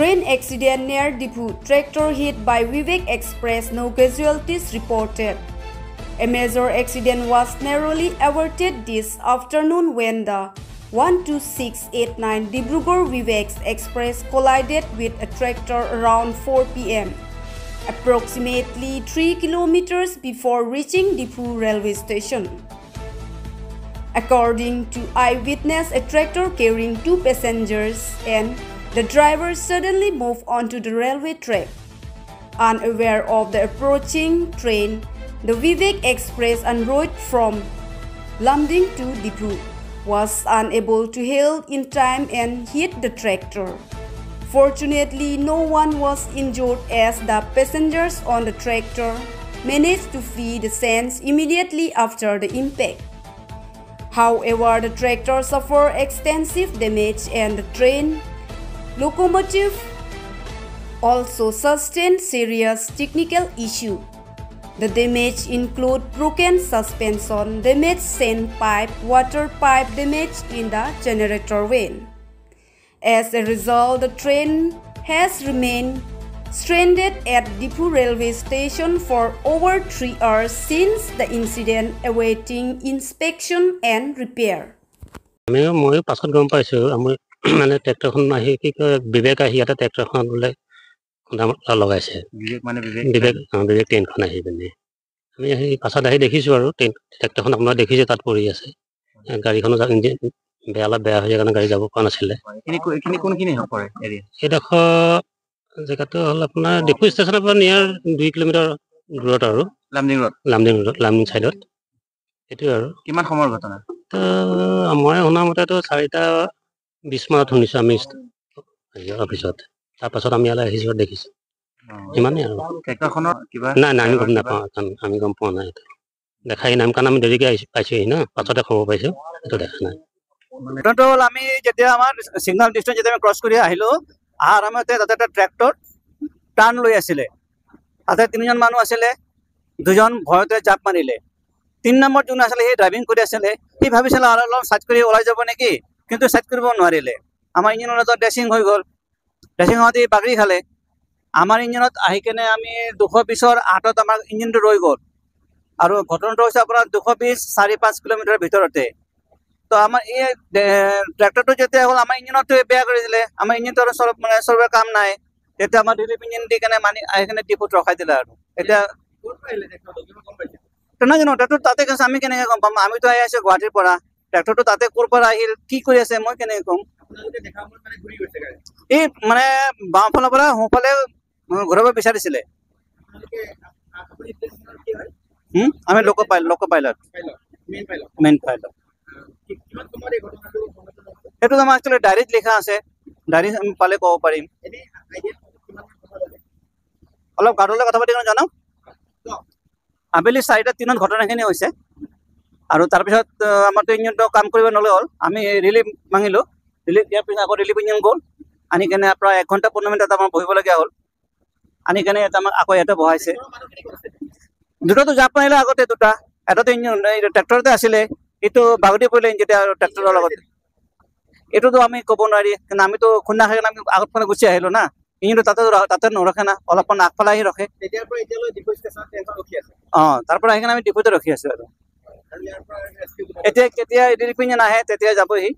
Train accident near Diphu. Tractor hit by Vivek Express. No casualties reported. A major accident was narrowly averted this afternoon when the 12689 Dibrugarh Vivek Express collided with a tractor around 4 p.m., approximately 3 kilometers before reaching Diphu railway station. According to eyewitness, a tractor carrying 2 passengers and the driver suddenly moved onto the railway track. Unaware of the approaching train, the Vivek Express en route from Lumding to Diphu was unable to halt in time and hit the tractor. Fortunately, no one was injured as the passengers on the tractor managed to flee the scene immediately after the impact. However, the tractor suffered extensive damage and the train locomotive also sustained serious technical issues. The damage include broken suspension, damaged sand pipe, water pipe damage in the generator van. As a result, the train has remained stranded at Diphu railway station for over 3 hours since the incident, awaiting inspection and repair. আমিও ময়ো পাছত গম পাইছোঁ। আমি মানে ট্ৰেক্টৰখন আহি কি কয় বিবেক আহি ইয়াতে ট্ৰেক্টৰখনত বোলে খুন্দা লগাইছে। বিবেক মানে বিবেক? বিবেক, বিবেক ট্ৰেইনখন আহি পিনে আমি আহি পাছত আহি দেখিছোঁ আৰু ট্ৰেইন ট্ৰেক্টৰখন আপোনাৰ দেখিছোঁ তাত পৰি আছে। গাড়ীখনো ইঞ্জিন বেয়া, অলপ বেয়া হৈ কাৰণে গাড়ী যাব পৰা নাছিলে। এইখিনি কোনখিনি পৰে এৰিয়া? এইডোখৰ জেগাটো হ'ল আপোনাৰ ডিফু ষ্টেচনৰ পৰা নিয়াৰ 2 কিলোমিটাৰ দূৰত আৰু লামডিং ৰোড। লামডিং ৰোডত, লামডিং চাইডত। সেইটোৱে আৰু। কিমান সময়ৰ ঘটনা? তো মই শুনা মতেতো 4:20 মানত শুনিছোঁ আমি অফিচত। তাৰপাছত আমি ইয়ালৈ আহিছোঁ, দেখিছোঁ, ইমানেই আৰু। ট্ৰেক্টৰখনৰ কিবা? নাই নাই, আমি গম নাপাওঁ, আমি গম পোৱা নাই, সেইটো দেখাই নাই, কাৰণ আমি দেৰিকৈ আহি পাইছোঁহি ন, পাছতে খবৰ পাইছোঁ, সেইটো দেখা নাই। ঘটনাটো হ'ল আমি যেতিয়া আমাৰ চিগনেল ডিষ্টেঞ্চ যেতিয়া আমি ক্ৰছ কৰি আহিলোঁ, অহাৰ সময়তে তাতে এটা ট্ৰেক্টৰ টাৰ্ণ লৈ আছিলে। তাতে 3জন মানুহ আছিলে, 2জন ভয়তে জাপ মাৰিলে। 3 নম্বৰ যোন আছিলে সি ড্ৰাইভিং কৰি আছিলে, সি ভাবিছিলে আৰু অলপ চাইড কৰি ওলাই যাব নেকি, কিন্তু চাইড কৰিব নোৱাৰিলে। আমাৰ ইঞ্জিনত ড্ৰেছিং হৈ গ'ল, ড্ৰেছিং হওঁতে বাগৰি খালে। আমাৰ ইঞ্জিনত আহি কেনে আমি 220ৰ 8ত আমাৰ ইঞ্জিনটো ৰৈ গ'ল। আৰু ঘটনাটো হৈছে আপোনাৰ 220 4-5 কিলোমিটাৰৰ ভিতৰতে। তো আমাৰ এই ট্ৰেক্টৰটো যেতিয়া হ'ল আমাৰ ইঞ্জিনটো বেয়া কৰি দিলে, আমাৰ ইঞ্জিনটো আৰু চব মানে চলোৱাৰ কাম নাই। তেতিয়া আমাৰ ৰিলিফ ইঞ্জিন দি কেনে মানি আহি কেনে ডিপুত ৰখাই দিলে। আৰু এতিয়া নাজানো ট্ৰেক্টৰ তাতে গৈছে, আমি কেনেকৈ গম পাম? আমিতো আহি আছো গুৱাহাটীৰ পৰা, ট্ৰেক্টৰটো তাতে ক'ৰ পৰা আহিল, কি কৰি আছে মই কেনেকৈ ক'ম? এই মানে বাওঁফালৰ পৰা সোঁফালে ঘূৰাব বিচাৰিছিলে। আমি loco pilot, loco pilot, main pilot. সেইটো আমাৰ একচুৱেলি ডায়েৰীত লিখা আছে, ডায়েৰী আমি পালে ক'ব পাৰিম। অলপ গাৰ্ডলৈ কথা পাতি জনাম। আবেলি 4:03 ঘটনাখিনি হৈছে। আৰু তাৰপিছত আমাৰতো ইঞ্জিনটো কাম কৰিব নলগা হ'ল, আমি ৰিলিফ মাঙিলোঁ। ৰিলিফ দিয়াৰ পিছত আকৌ ৰিলিফ ইঞ্জিন গ'ল, আনি কেনে প্ৰায় 1 ঘণ্টা 15 মিনিট আমাৰ বহিবলগীয়া হ'ল। আনি কেনে ইয়াতে আমাক আকৌ ইয়াতে বহাইছে। দুটাতো জাপ মাৰিলে আগতে দুটা, এটাতো ইঞ্জিন ট্ৰেক্টৰতে আছিলে, এইটো বাগৰি পৰিলে যেতিয়া ট্ৰেক্টৰৰ লগত। এইটোতো আমি ক'ব নোৱাৰি, কিন্তু আমিতো খুন্দা খাই আমি আগত ফালে গুচি আহিলোঁ না। ইঞ্জিনটো তাতে তাতে নৰখে না, অলপমান আগফালে আহি ৰখে। অঁ, তাৰ পৰা আহি কেনে আমি ডিপুতে ৰখি আছোঁ। আৰু এতিয়া কেতিয়া ৰিলিফ ইঞ্জিন আহে তেতিয়া যাবহি।